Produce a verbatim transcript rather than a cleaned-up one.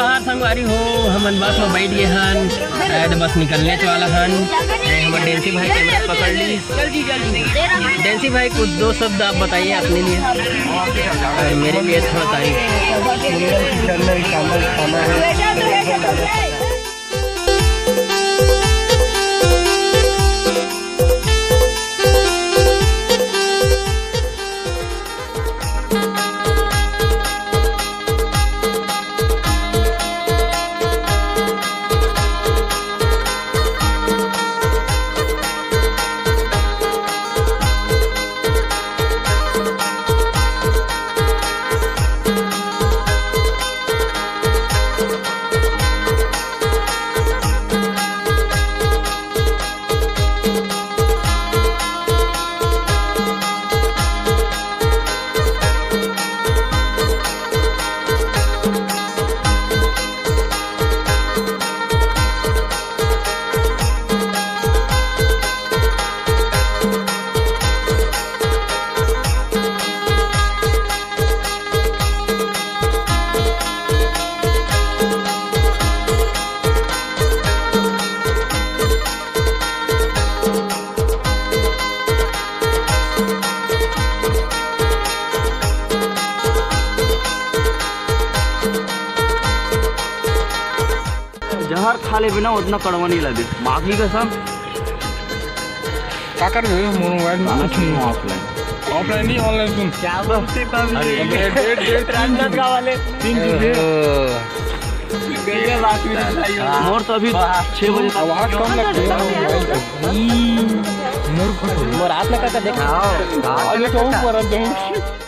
यार संगवारी हो, हमन बस में बैठ गए हन, शायद बस निकलने वाला हन। ए, हमर डेंसी भाई कैमरा पकड़ ली। डेंसी भाई, कुछ दो शब्द आप बताइए अपने लिए और मेरे लिए थोड़ा तारीफ। जहर खा लेबे ना, उतना कड़वा नहीं लगे, माँ की कसम। का कर रहे हो मोर मोबाइल में? कुछ नहीं। ऑफलाइन। ऑफलाइन नहीं, ऑनलाइन सुन। क्या बोलते पब्लिक? अरे, डेढ़, डेढ़, डेढ़, तीन राजनांदगांव वाले। तीन दिन है। ये बात भी नहीं बताई हो। मोर तो अभी छह बजे तक। आवाज कम लगती है। मोर को मोर आप लगा कर देखा। आज तो ऊपर आ जाऊँ।